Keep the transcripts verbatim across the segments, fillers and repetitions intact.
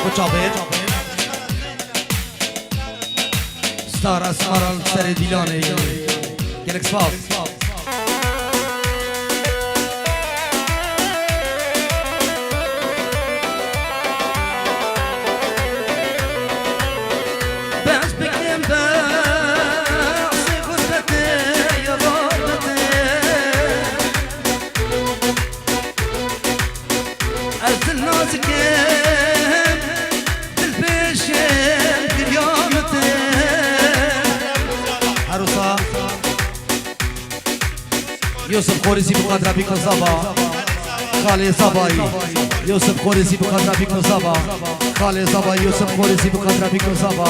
Koça bê. Star Esmer li serê Dîlanê. Gelek spas. Bes bikim behsê xurbetê ya xurbetê. Ez dil nazikim, dil pêşim girya min te. Her wisa Yusuf Xorîzî bi qadra bîko Zaba. Xalê Zabayî. Yusuf Xorîzî bi qadra bîko Zaba. Xalê Zabayî, Yusuf Xorîzî bi qadra bîko Zaba.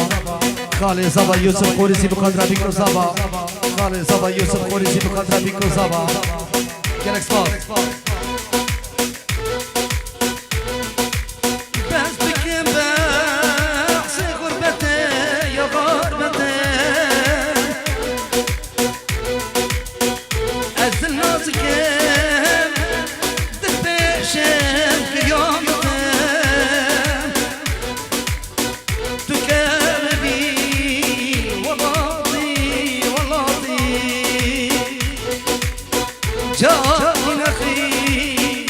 Xalê Zabayî, Yusuf Xorîzî bi qadra bîko Zaba. Xalê Zabayî, Yusuf Xorîzî bi qadra bîko Zaba. Gelek spas. Bes bikim behsê xurbetê ya xurbetê. Ez dil nazikim, dil pêşim girya min te. Tu kevbî welatî, welatî. Carî nexî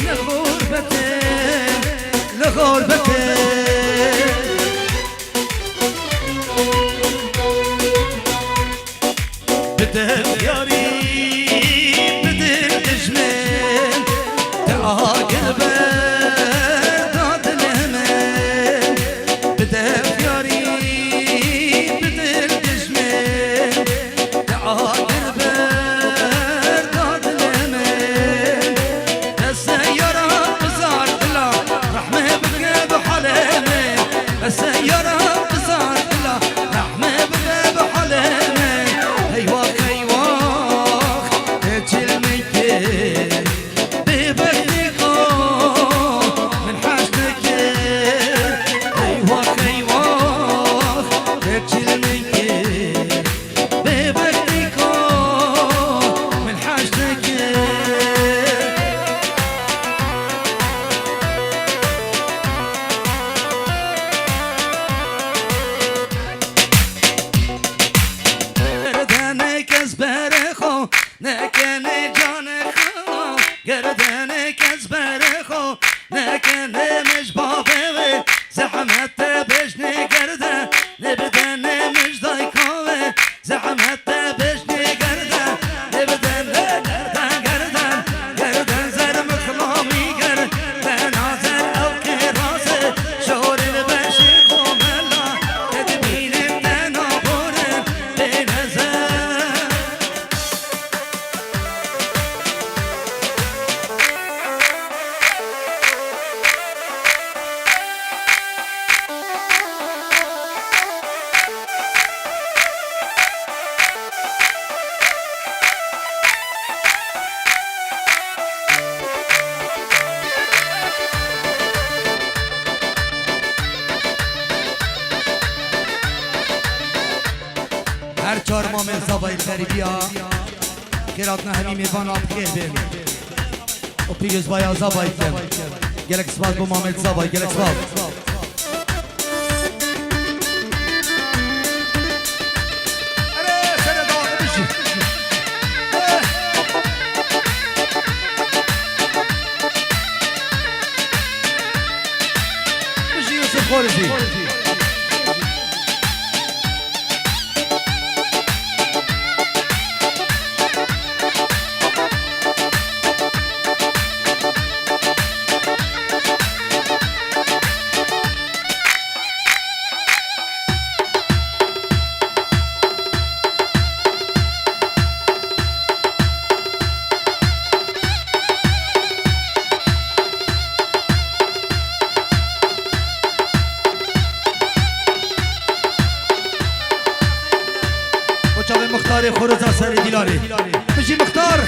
li xurbetê, li xurbetê. Bide yarî, bide dijmin, te agir be da dilê min. Bide yarî, bide dijmin, te agir be da dilê min. Destê yara bizar dila, rehmê bike bi halê min. Destê yara bizar dila, rehmê bike bi halê min. Eywax, eywax, tê çil min kir, bêbextî ka min heş dikir. Eywax, eywax, tê çil min kir. Bêbextî ka min heş dike. Gerdene kes berê xwe, nekene canê xwe. Gerdene kes berê xwe, nekene mij bavê wê. Zehmet te bêjnê gerde, nê bidene mij dayka wê. Zehmet te bêjnê gerde, nê bidene gerden, gerden, gerden zer mixlamî ger, bena zer ew qêrasê, şorê li beşê komela, te dibînin te naborin, bêne zer. Her çar mamê Zavayê Xerîbiya, xêr hatina hemî mêvana bi xêr bên. Û pîrozbaya Zavayê dikin. Gelek spas bo Mamed Zavayê, gelek spas. Erê, serê dawî bijî. Bijî Yusuf Xorîzî. O çavê Muxtarê Xoreza serê Dîlanê. Bijî Muxtar!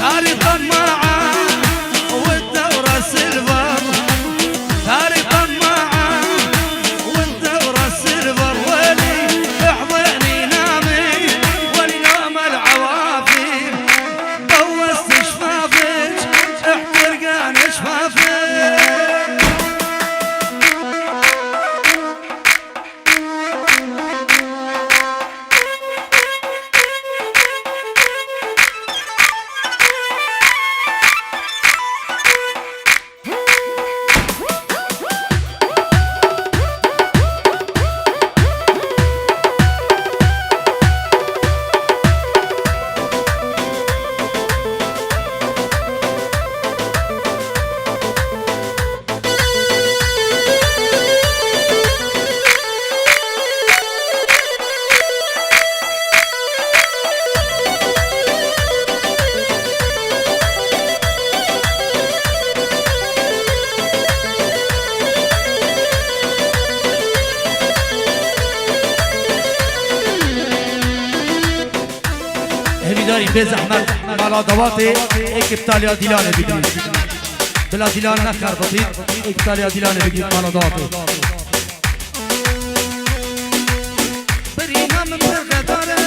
داري طماعة والدورة سيلفر، داري طماعة والدورة سيلفر، ولي احضني نامي ولي نام العوافي، بوست شفافك احترقان شفافك. Hêvîdarî bê zehmet mala dawatê êk îptaliya Dîlanê bigirî. Bila Dîlan nexerbitît, îptaliya Dîlanê bigirît mala dawatê. Birîna min pir xedar e,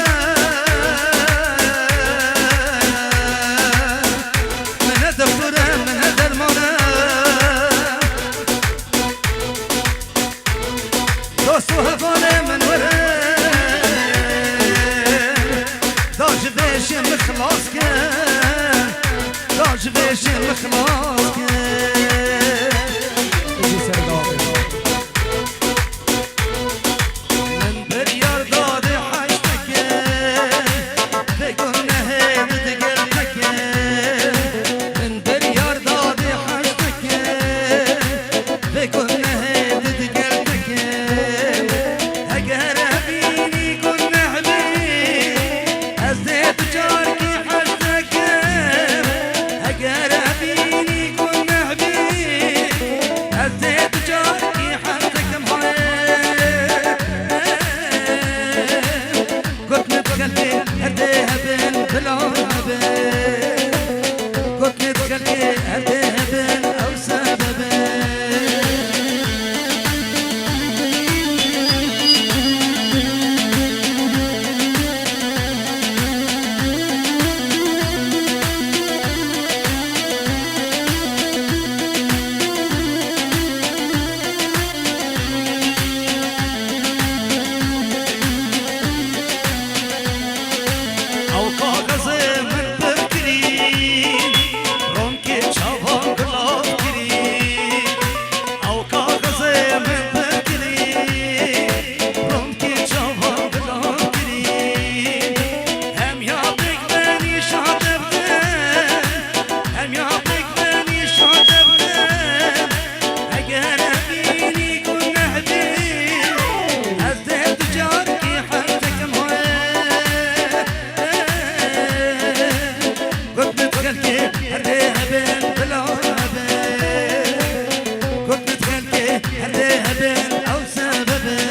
min ne dixtur e, min ne derman e. Dost û hevalê min werin, da ji vê jin min xilas kin, da ji vê jin min xilas kin. Min biryar dadê heşt dikin, vê gunehê di digel dikin. Min biryar dadê heşt dikin, vê gunehê di digel dikin. Eger evînî guneh bî, ez dê tu carkî heşt dikim. Eger evînî guneh bî, ez dê tu carkî heşt dikim. Hayê. Gotinê bi xelkê her dê hebin, bila hebin. Gotinê bi xelkê her dê hebin, ew sebeb e. Ew kaxezê min pir kirî, ronkê çavan gulav kirî. Ew kaxezê min pir kirî, ronkê çavan gulav kirî. Hem ya pêk benî şade bide, hem ya pêk benî şade bide. Eger evînî guneh bî, ez dê tu carkî heşt dikim. Hayê. Gotinê bi xelkê her dê hebin, bila hebin. Gotinê bi xelkê her dê hebin, ew sebeb e.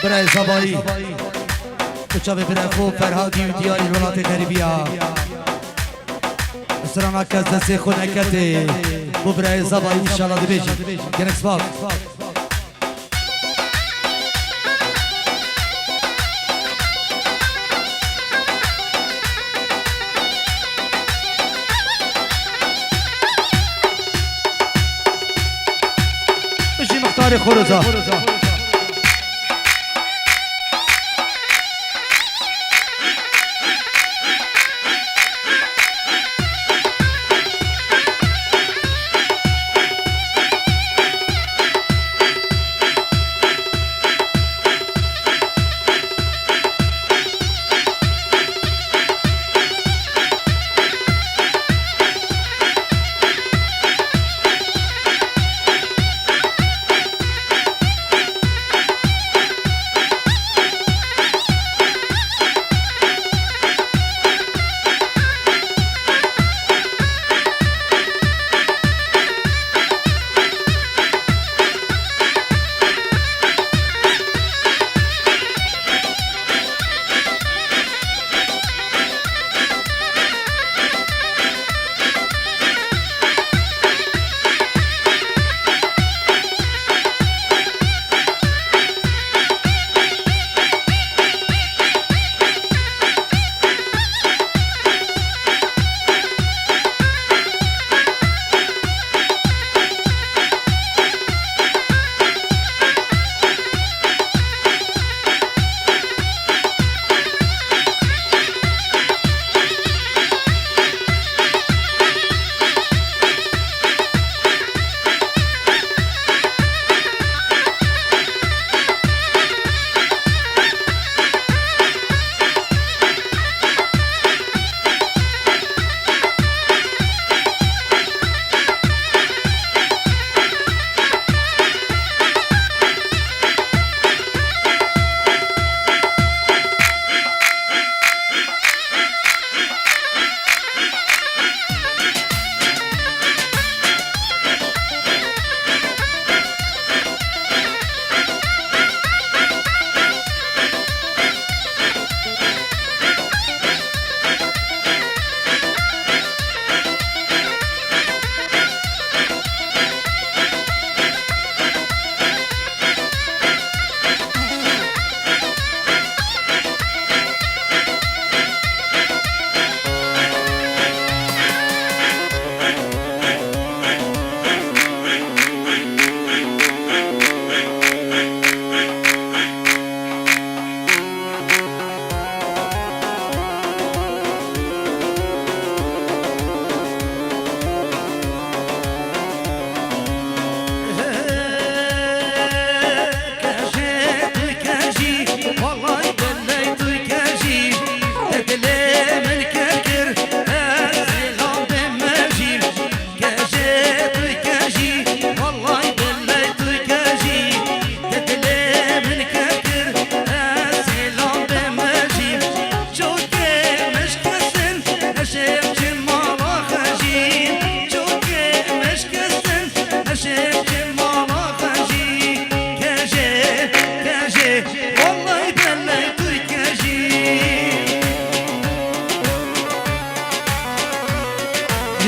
Birayê Zabayî, tu çavê birayê xwe Ferhadî û diyarî li welatê xerîbî ya. Strana kes destê xwe neketê. Bo birayê Zabayî înşallah dibêjî. Gelek spas. Bijî Mixtarê Xoroza.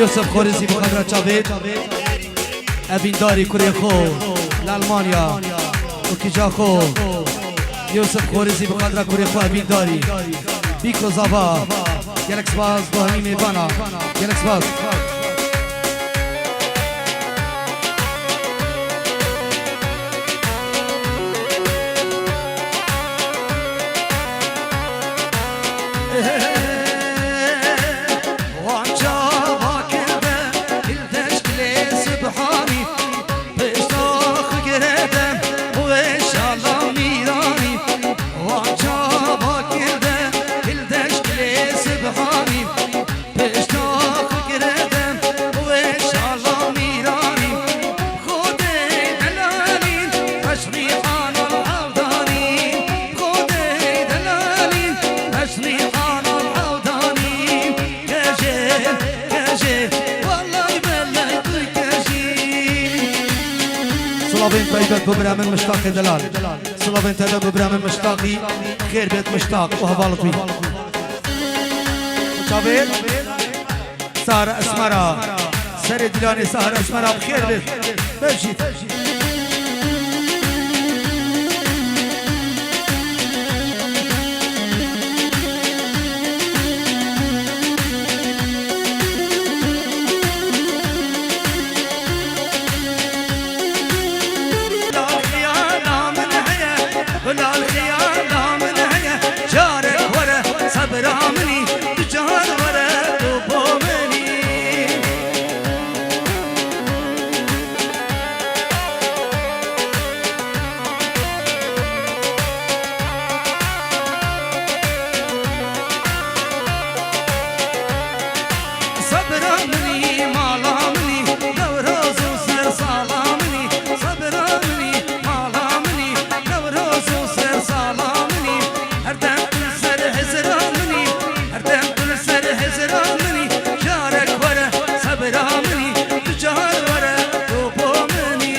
Yusuf Xorezî bi xatir Çavêt, Evîndarî kurê xwe li Almanya û kîja xwe. Yusuf Xorezî bi xatir kurê xwe Evîndarî. Bîko Zava. Gelek spas bo hemî mêvana. Gelek spas. Wan çava kirde, hildeş dilê Subhanî, pişta xwe girede, weşala mîranî. Wan çava kirde, hildeş dilê Subhanî, pişta xwe girede, weşala mîranî. Xwedê delalî, teşrî anal hevdanî. Xwedê delalî, teşrî anal hevdanî. Kejê, kejê, wellay bellay tu kejî. Silavên taybet bo birê min Miştaqê delal. Silavên taybet bo birê min Miştaqî. Xêr bêt Miştaq û hevalê wî. Çavêt. Sahra Esmera. Serê dîlanê Sahra Esmera bi xêr bêt. Bejît. Bilal xiyala min heye, Bilal xiyala min heye, carek were sebra minî, du car were tu bo minî. Sebra minî, mala minî, Newroz û ser sala minî. Sebra minî, mala minî, Newroz û ser sala minî. Her dem tu li ser hizra minî, her dem tu li ser hizra minî. Carek were sebra minî, du car were tu bo minî.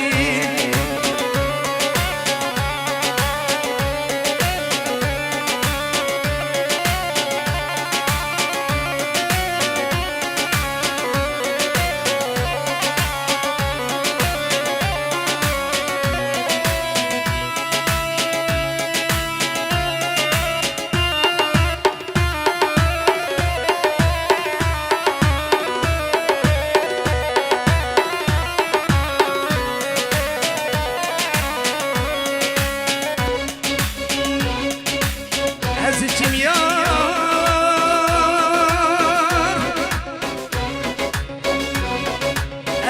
Ez çim yar,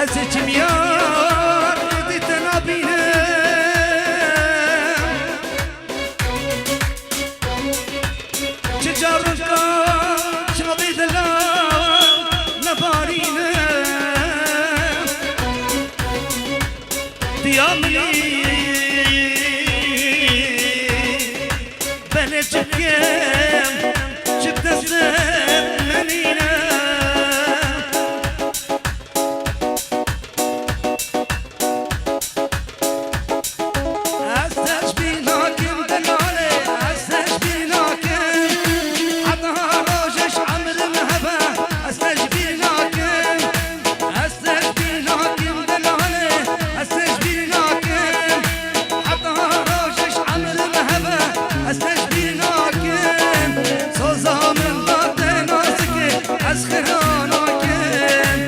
ez çim yar, di te nabînim. Çi carika çavê delal nebarîne. Diya minî, belê çi bikim, çi bi dest min nîne. Ez te ji bîr nakim delale, ez te ji bîr nakim. Heta rojek emrim hebe, ez te ji bîr nakim. Ez te ji bîr nakim delale, ez te ji bîr nakim. Heta rojek emrim hebe, ez te ji bîr nakim. Soza min da te nazikê, ez xira nakim.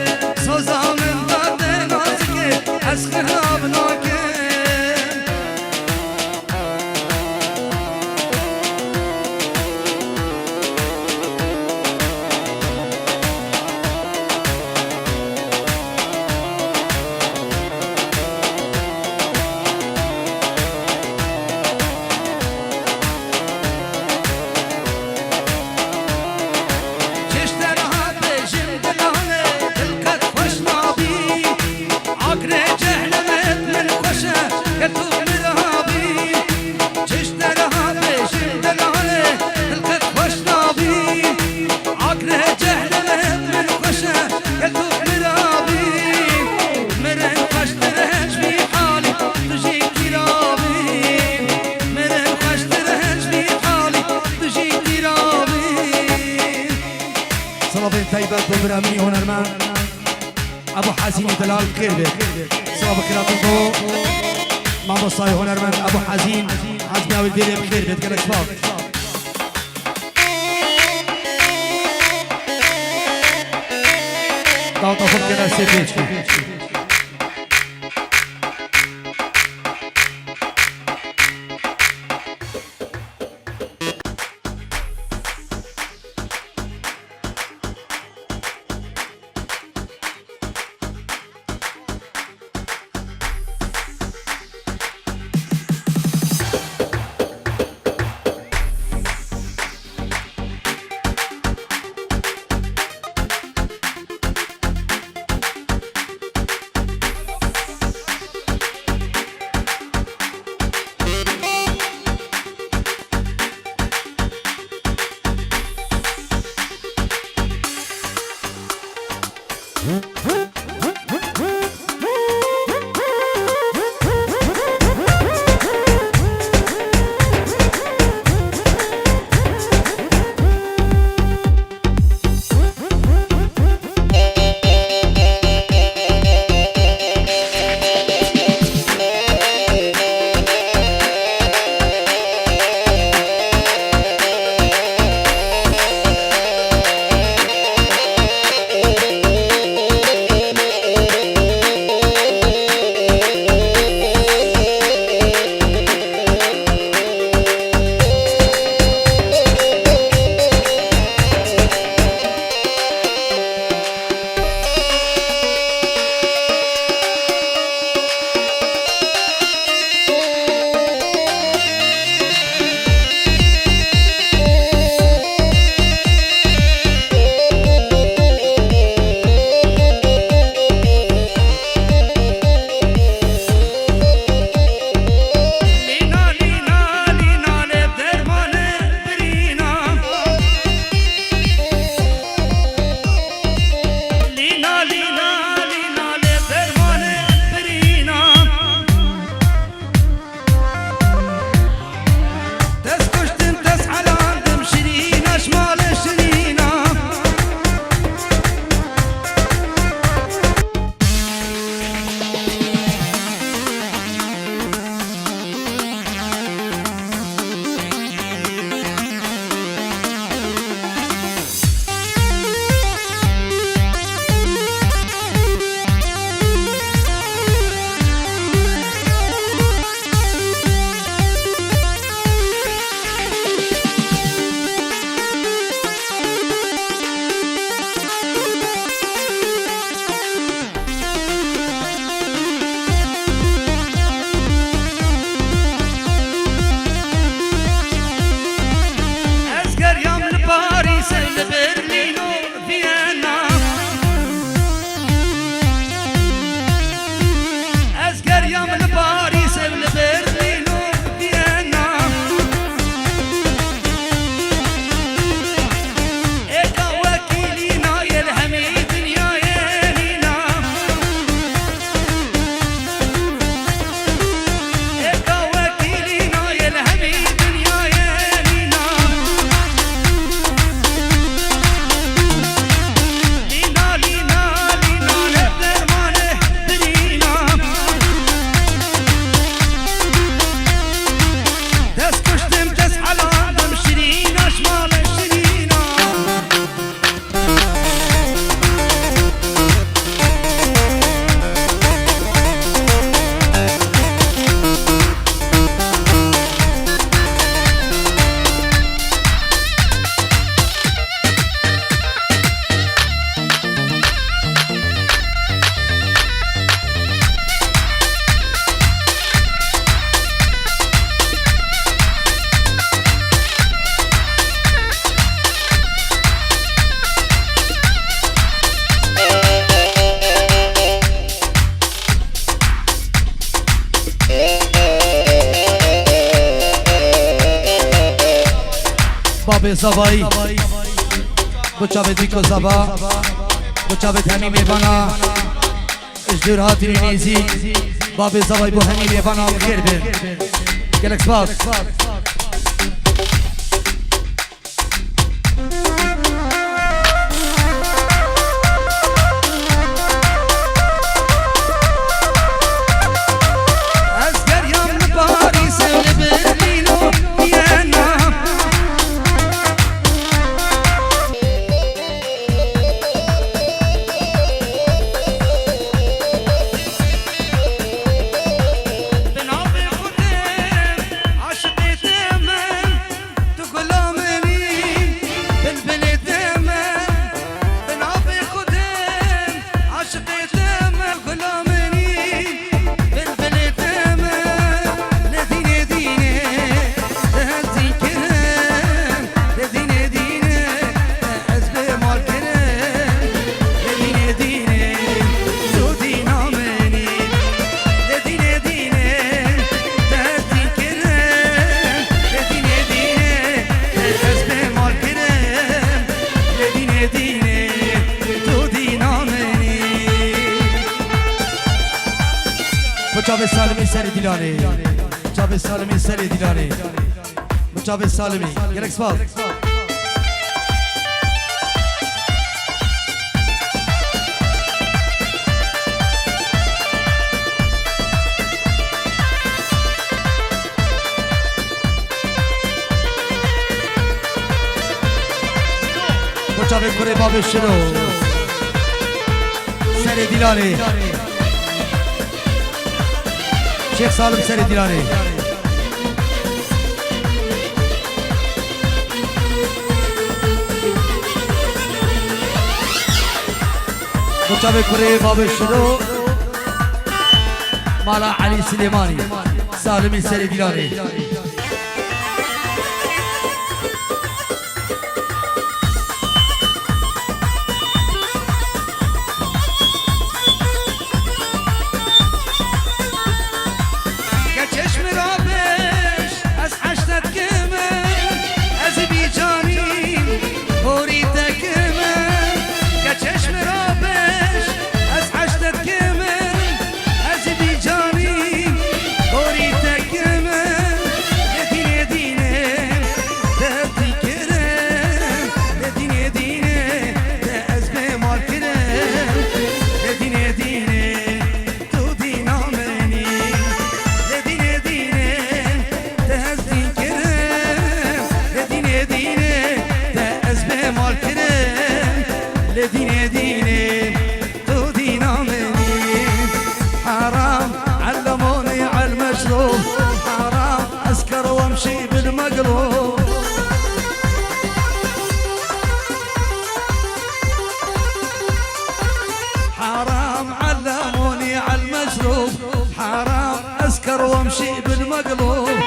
Soza min da te nazikê, ez xirab nakim. Ji te re bêjim delale, dil qet xweş nabî. Agirê cehnemê min xweş e, ger tu min re bî. Ji te re bêjim delale, dil qet xweş nabî. Agirê cehnemê min xweş e, ger tu min re bî. Mirin xweştir e ji vî halî, tu jî kî re bî. Mirin xweştir e ji vî halî, tu jî kî re bî. Silavên taybet bo birê min ê hunermend. Ebu Hezînî Delal bi xêr bêt. Silav bi xêratin bo mamostayê hunermend Ebu Hezîn, ezmîna wî dê bi xêr bêt, gelek spas. Daweta xwe bikene sê pêncî. Ez geriyam li Parîsê, li Berlîn û Viyana. Ez geriyam li Parîsê, li Berlîn û Viyana. Êka wekî nîna yê li hemî dinyayê nîna. Êka wekî nîna yê li hemî dinyayê nîna. Lîna, lîna, lîna, ne dermanê birîna. Dest kuştim, dest elandim, şirîna, ji malê şirîna. Babê Zavayî, bo çavê Dîko Zava, bo çavê hemî mêvana, ji dûr hatî nêzîk, Babê Zavayî bo hemî mêvana bi xêr bin. Gelek spas. Çavê Salimî serê Dîlanê. Çavê Salimî serê Dîlanê. Çavê Salimî. Gelek spas. Çavê kurê babê Şiro. Serê Dîlanê. Şêx Salim serê Dîlanê. Çavê kurê babê Şiro. Mala Elî Silêmanî. Salimî serê Dîlanê. Ke çeşmi ra beş, ez heştet kime, ez bî canî, horî te kime. Ke çeşmi ra beş, ez heştet kime, ez bî canî, horî te kime. Lê dînê dînê, te dî kirim, lê dînê dînê, te ez bê mal kirim. Lê dînê dînê, tu dîna min î. Lê dînê dînê, te ez dîn kirim. Lê dînê dînê, te ez bê mal kirim. Lê dînê dînê, tu dîna min î. Heram, ellemonî, elmeşrûb. Heram, esker wemşî bil meglûb. Heram, ellemonî, elmeşrûb. Heram, esker wemşî bil meglûb.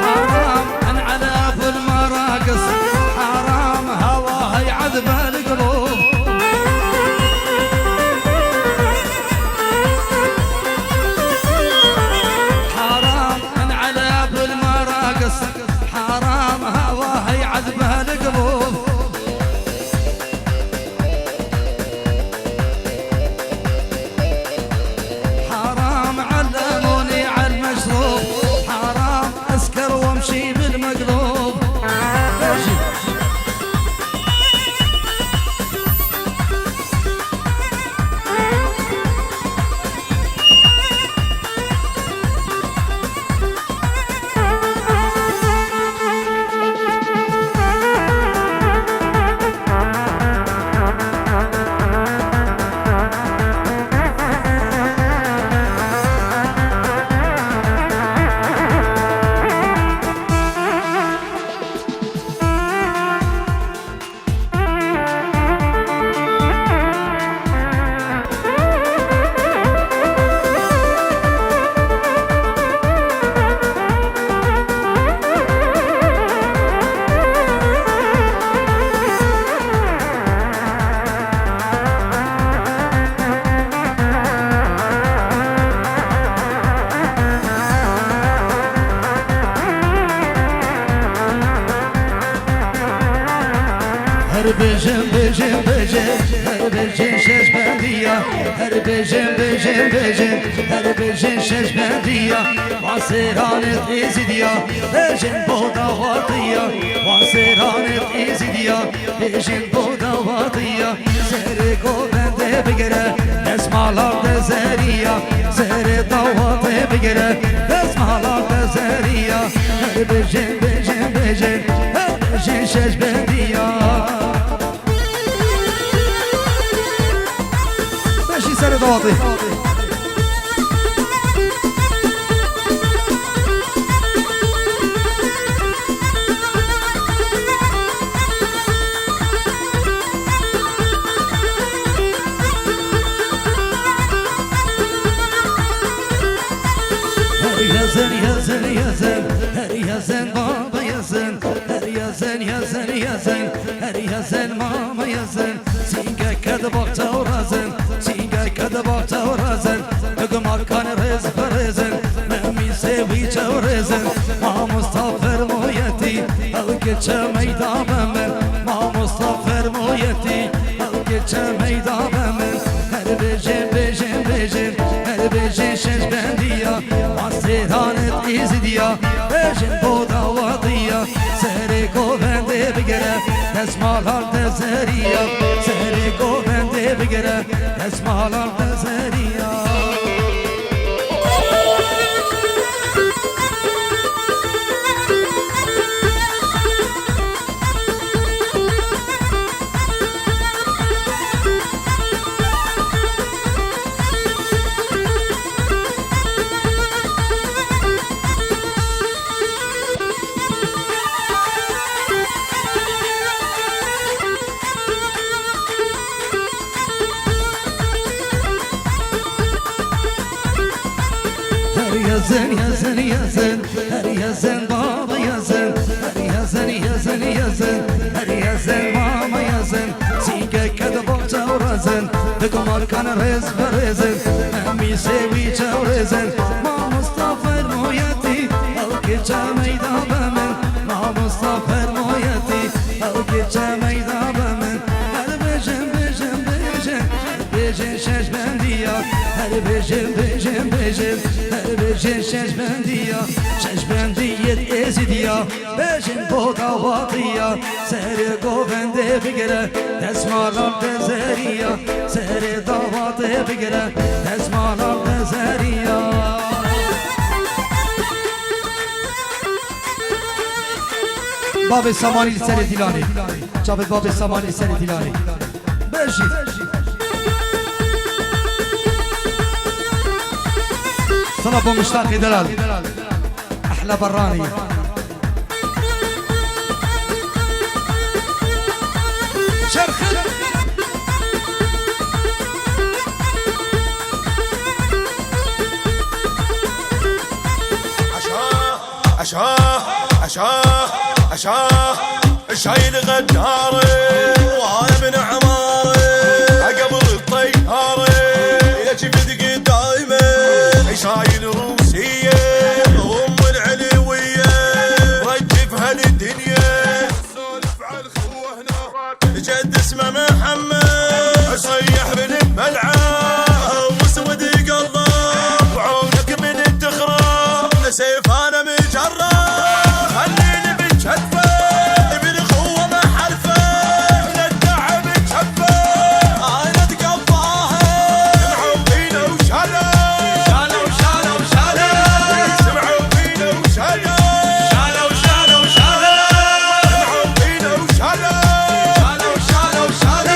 حرام، انعلى في المراقص. حرام، هوا هيعذب القلوب. حرام، انعلى في المراقص. حرام، هوا هيعذب القلوب. حرام، علموني على المشروب. حرام، اسكر وامشي بالمقلوب. Her bijin, bijin, bijin, her bijin şeş bendiya. Her bijin, bijin, bijin, her bijin şeş bendiya. Vaseranê Êzidiya, bijin bo dawatiya. Vaseranê Êzidiya, bijin bo dawatiya. Serê govendê bigire, destmala de zeriya. Serê dawatê bigire, destmala de zeriya. Her bijin, bijin, bijin, her bijin şeş bendiya. Beşî serê dawatê. Her gezin Zen baba yazın, her yazın, yazın, yazın, her yazın mama yazın. Singeke de bak çawrazın, singeke de bak çawrazın. Hükümakan rız barızın, memî sevi çawrazın. Mamusta fermoyeti, ew geçe meyda bemin. Mamusta fermoyeti, ew geçe meyda bemin. Her bêjin, bêjin, bêjin, her bêjin şeş bendiya. Masêranit êzidiya, bêjin bo dawatiya. Serê govendê bigire, destmalan de zeriya. Serê govendê bigire, destmalan de zeriya. Her yazın, yazın, yazın, her yazın baba yazın, her yazın, yazın, yazın, her yazın mama yazın. Singeke de bak çawrazın, hükümakan rız barızın, memî sevi çawrazın. Mamusta fermoyeti, ew geçe meyda bemin. Mamusta fermoyeti, ew geçe meyda bemin. Her bêjin, bêjin, bêjin, bêjin şeş bendiya. Her bêjin, bêjin, bêjin, her bêjin şeş bendiya. Şeş bendiyet êzidiya, bêjin bo dawatiya. Serê govendê bigire, destmalan de zeriya. Serê davatê bigire, destmalan de zeriya. Babê Samanî li serê dîlanê. Çavê babê Samanî li serê dîlanê. Bejî. Sala bo miştaqê delal. Ehla berranî. Çerxin. Aşağı, aşağı, aşağı, aşağı. شايل غداري وأنا من عماري قبل الطيارة يا شفت قدايمة شايل روسية أم العلوية رجفها للدنيا سولف على الخوة هنا جد اسمه محمد صيح بالملعب واسود قلبه وعونك من التخرب سيف انا مجرب خليني بكتفه ابن خوه ما حرفه ندع بكفه انا اتقباها سمعوا بينا وشالوا شالوا شالوا شالوا سمعوا بينا وشالوا شالوا شالوا شالوا سمعوا بينا وشالوا شالوا شالوا شالوا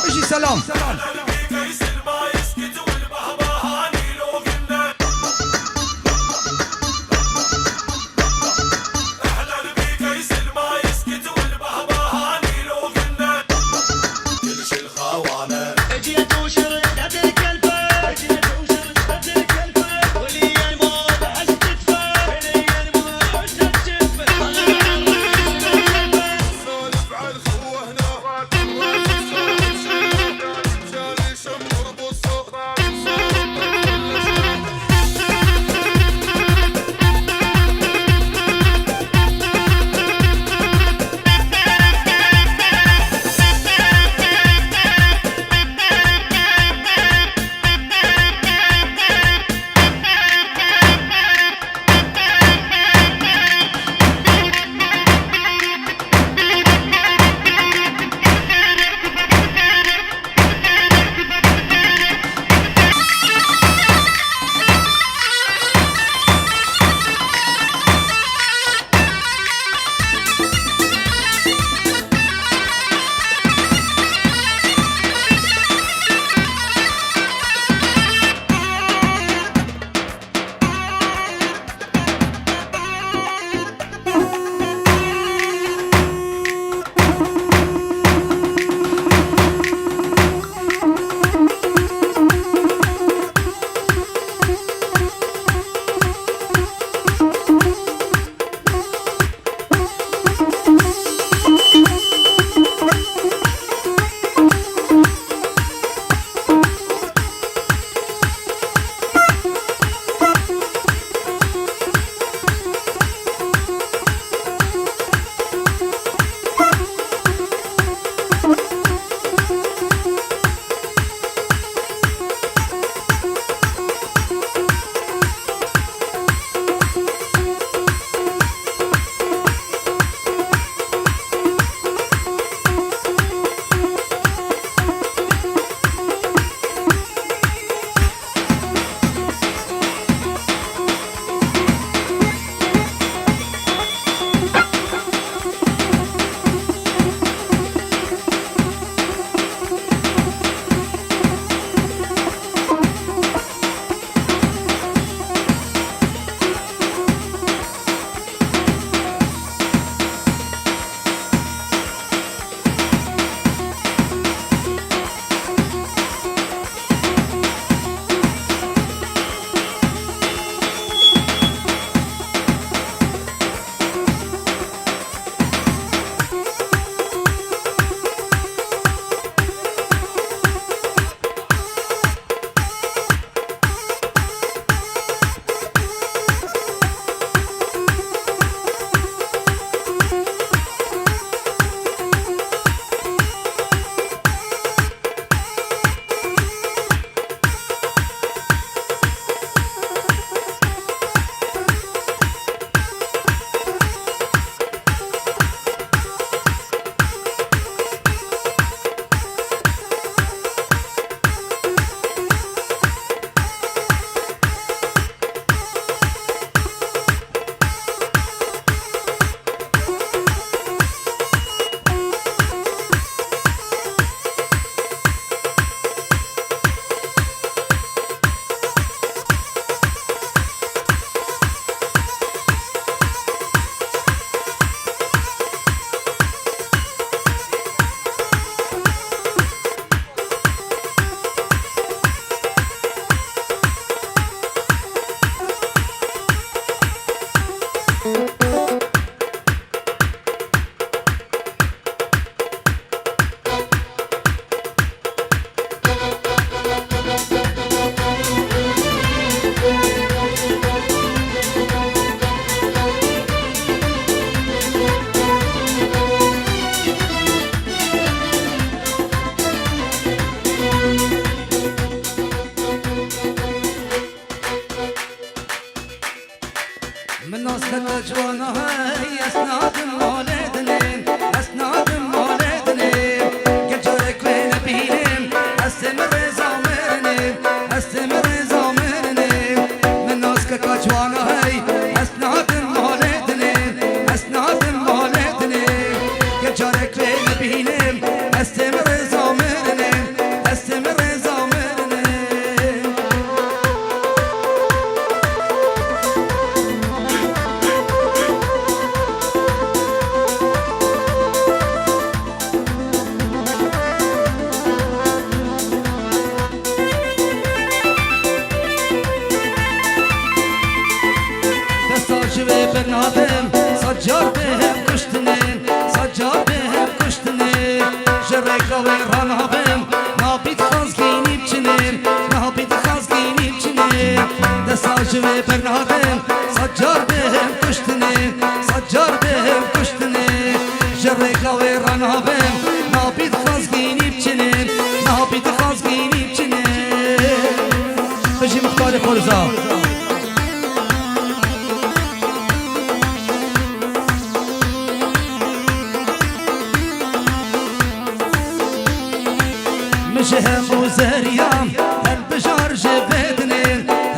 اجي سلام. Wê ranabim, nabît xazgînî biçinê, nabît xazgînî biçinê. Desta ji wê bernadim, sed car bêm kuştinê, sed car bêm kuştinê. Ji rêka wê ranabim, nabît xazgînî biçinê, nabît xazgînî biçinê. Bijî Muxtarê Xorza. Min ji hemû zeriyam, helbijar ji vê dinê,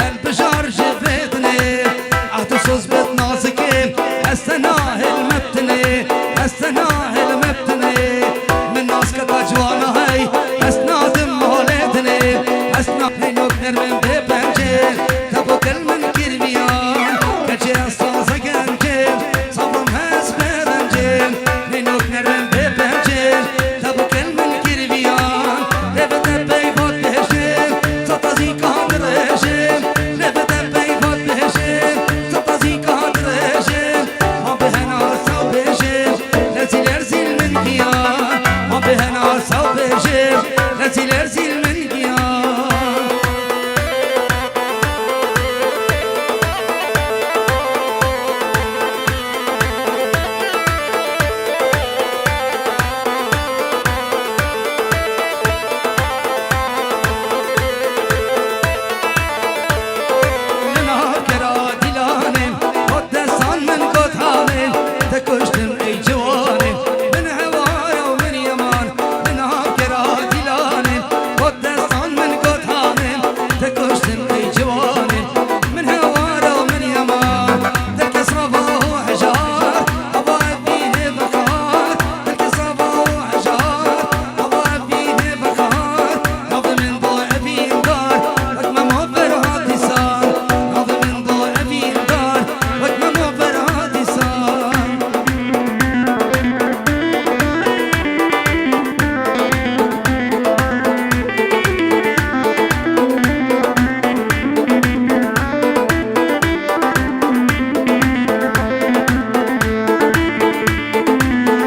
helbijar ji vê dinê. Ehd û soz bit nazikê, ez te nahêl me bitinê, ez te nahêl me bitinê. Min nas keta ciwana hey, ez nadim malê dinê, ez na-, hênok nermin bê pencê, te bo gel min kirviyan, keçê ez taze gencê. Sabam hez berencê, nînok nerin bê pencê, te bi kel min kirviyan, lê bi te peyvat bêjê, sata zî ka dirêjê, lê bi te peyvat bêjê, sata zî ka dirêjê, ma bi hena saw bêjê, lezî lerzîl min giyan, ma bi hena saw bêjê, lezî lerzîl min giyan. Min navgera dîlanê, got destan min got hanê, te kuştim ey ciwanê. Min hewara û min yeman, min navgera dîlanê, got destan min got hanê, te kuştim ey ciwanê. Min hewara û min yeman, derkê sava û hejar, hava evînê vexar, derkê sava û hejar, hava evînê vexar. Navê min do evîndar, wek Memo Ferhat dîsan. Navê min do evîndar, wek Memo Ferhat dîsan.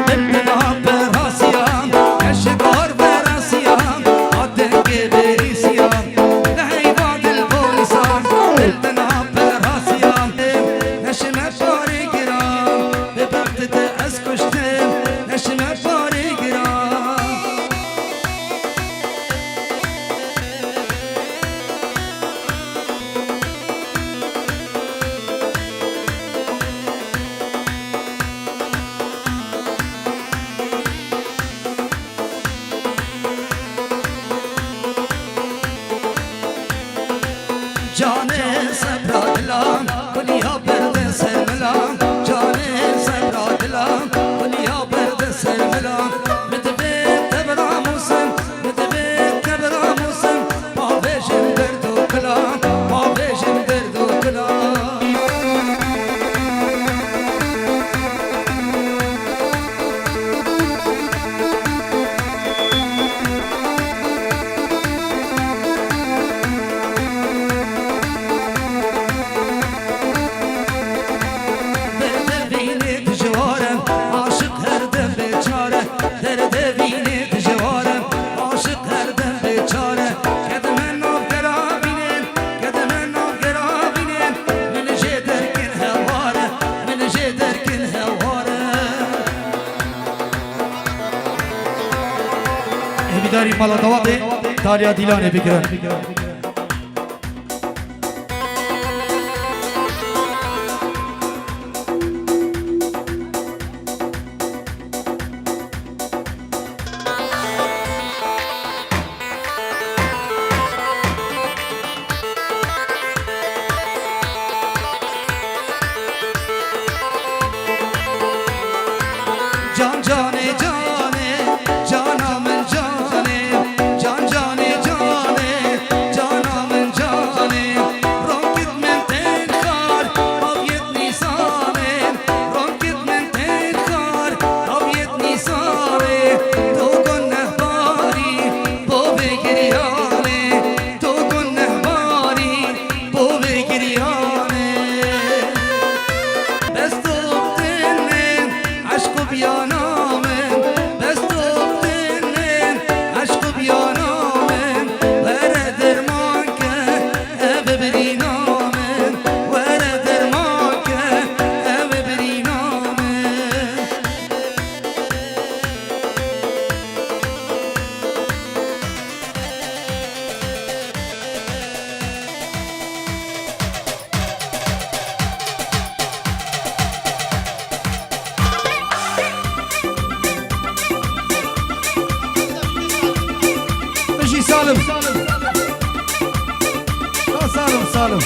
Dil dina berasiyan, eşkar berasiyan, a dengê berîsiyan, li heyva dil bolîsan. Dil dina berasiyan, neşime parê giran, bi bextê te ez kuştim, neşime parê giran. Canê sebra dilan, xuliya berde ser milan. Canê sebra dilan, xuliya berde ser milan. Min divê te biramusim, min divê te biramusim. Bavêjim derd û kilan, bavêjim derd û kilan. Derdevînê dijwar e, aşiq her dem bêçare. Derdevînê dijwar e, aşiq her dem bêçare. Kedime navgera vînên, kedime navgera vînên. Min jê derkin hewar e, min jê derkin hewar e. Hêvîdarî mala dawatê, taliya dîlanê bigirin. Can canê canê, cana min canê, can canê canê, Salim. Ya Salim, Salim.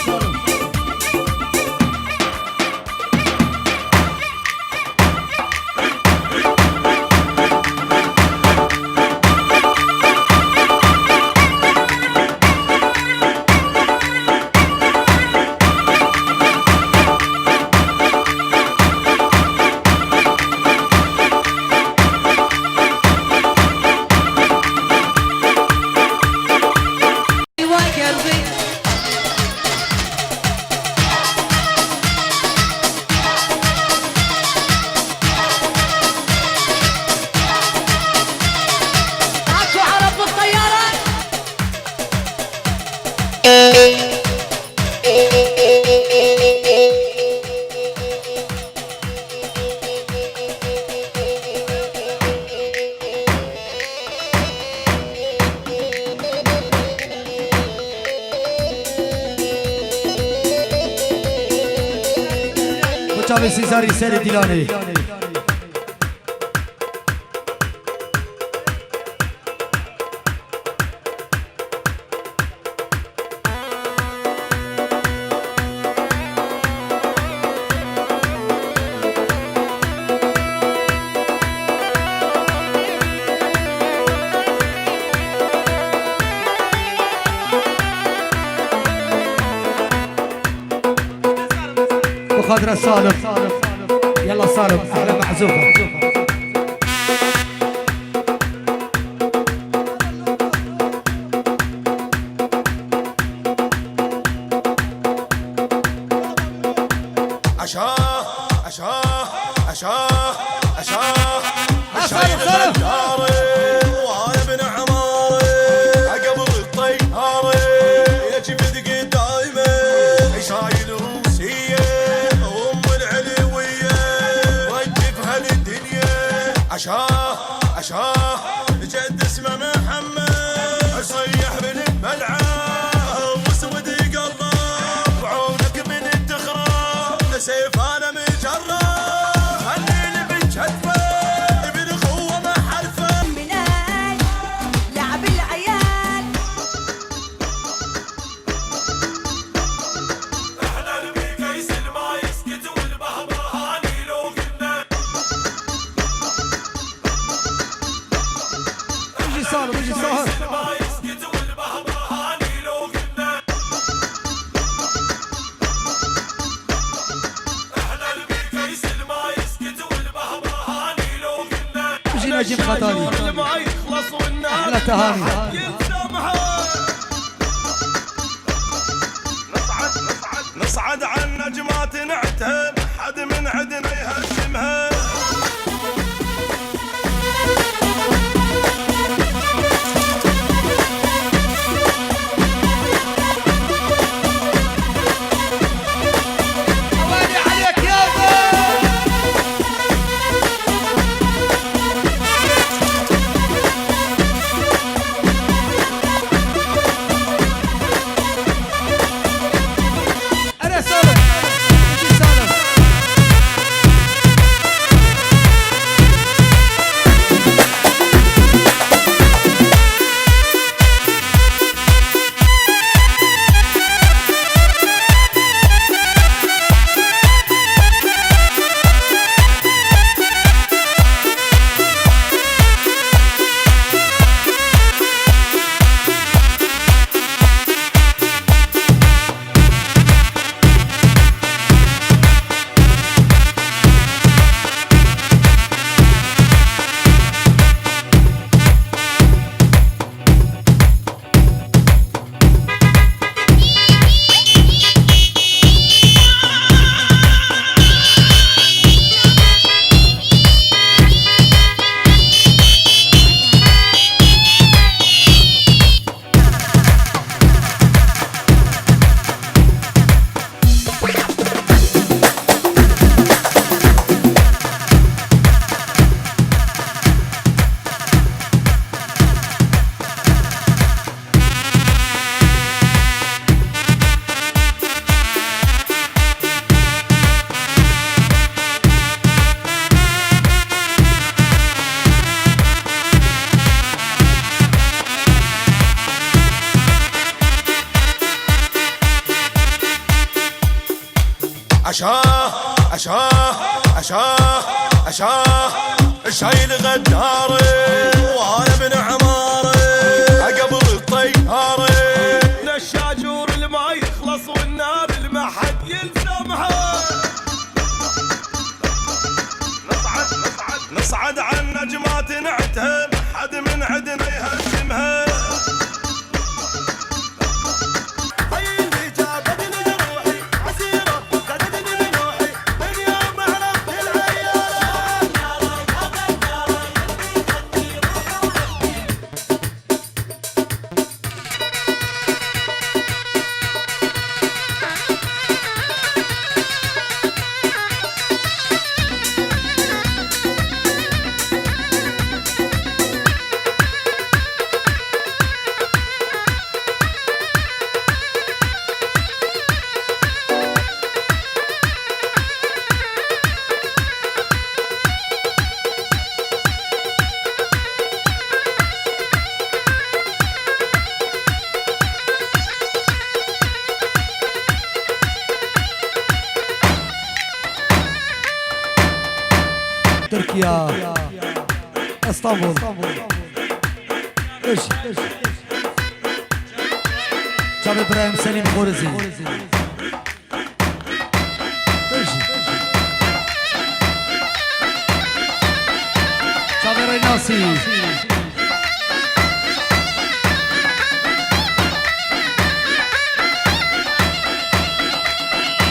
Bi çavê Sîzarî serê Dîlanê. Bi xatira Salim. Yalla Salim, ehle mehzûfa. عشاه، عشاه، عشاه، عشاه. عشاه يا نجاري، وأنا ابن عماري. قبل الطيارة، يا جبد قدايمة. شايل روسية، أم العلوية. وجهها للدنيا. عشاه، عشاه، جد اسمه محمد. صيح بالملعب، واسود قلب. بعونك من الدخرة، سيف أنا مجرب. خليني بكتفه، ابن خوه ما حرفه. من أجل لعب العيال. احنا الميكيس الما يسكت والبهبهاني لو قلنا. اجي سالم، اجي سالم. الما يسكت والبهبهاني لو قلنا. احنا الميكيس الما يسكت والبهبهاني لو قلنا. اجي نجيب خطالي. الما يخلص والناس احلى تهاني. يلزمها. نصعد، نصعد، نصعد عالنجمات نعتب، حد من عدنا يهشمها. أشاه، أشاه، أشاه، أشاه، شايل غداري وأنا ابن عماري، قبل الطياري. نشاجور الما يخلص والنار المحد يلزمها. نصعد، نصعد، نصعد على النجمات نعتب، حد من عدن يهزمها. Tirkiye, Îstanbul. Çavê Îbrahîm Selîm Xorizî. Çavê Reynasî.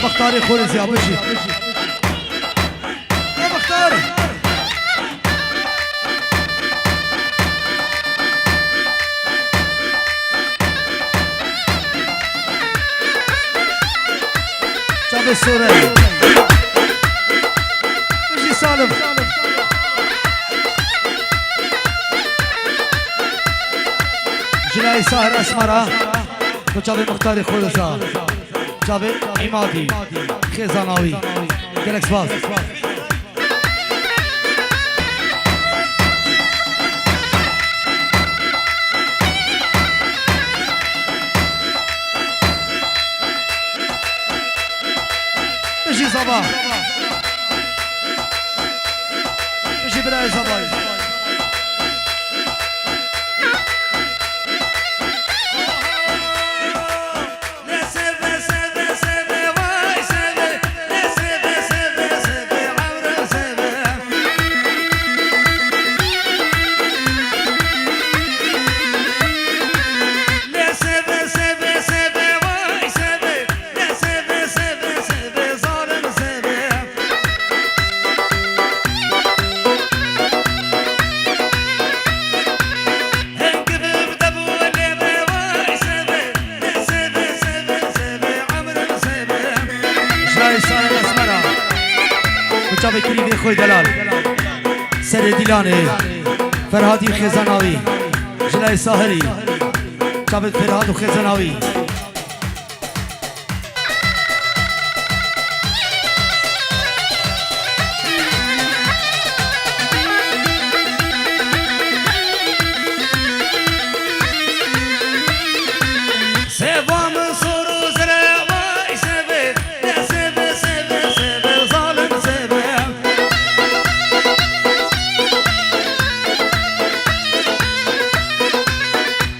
Mixtarê Xorezîya bijî. Ya Mixtar. Çavê Sore. Bijî Salim. Jilayê Sahir Esmera. Tu çavê Mixtarê Xoreza. Çavê Îmadî. Xêzana wî. Gelek spas. Bijî Zaba. Bijî birayê Zabayî. Jilayê Sahir Esmera. Û çavê Kirîvê xwe delal. Serê Dîlanê. Ferhadî Xêzanawî. Jilayê Sahirî. Çavê Ferhad û Xêzanawî. Seba min sor û zere, vay sebe, ne sebe, sebe, sebe, zalim sebe.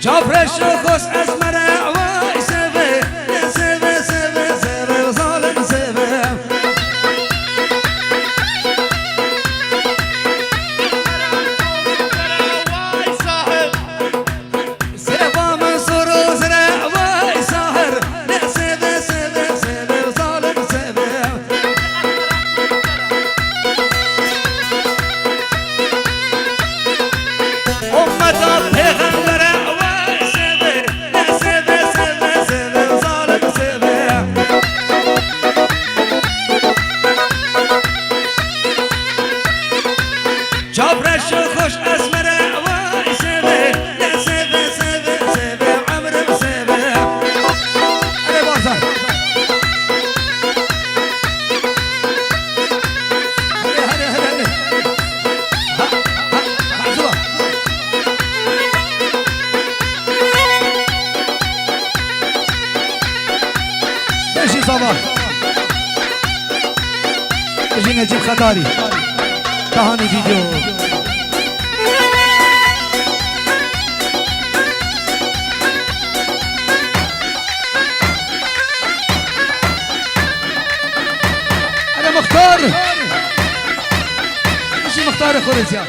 Çavreş û xos Esmere, vay sebe, ne sebe, sebe, sebe, zalim sebe. Seba min sor û zere, vay sahir, ne sebe, sebe, sebe, zalim sebe. Ummeta pêxembere, vay sebe, ne sebe, sebe, sebe, zalim sebe. Çavreş û xweş Esmere, vay sebe, ne sebe, sebe, sebe, emrim sebe. Erê Barzan. Hadi, hadi, hadi, hadi. Ha, ha, ha, zula. Beşi sabah. Ji Necîb Xetarî. Tahanî vîdeo. Ere Muxtar. Ji Muxtarê xwe re ziya.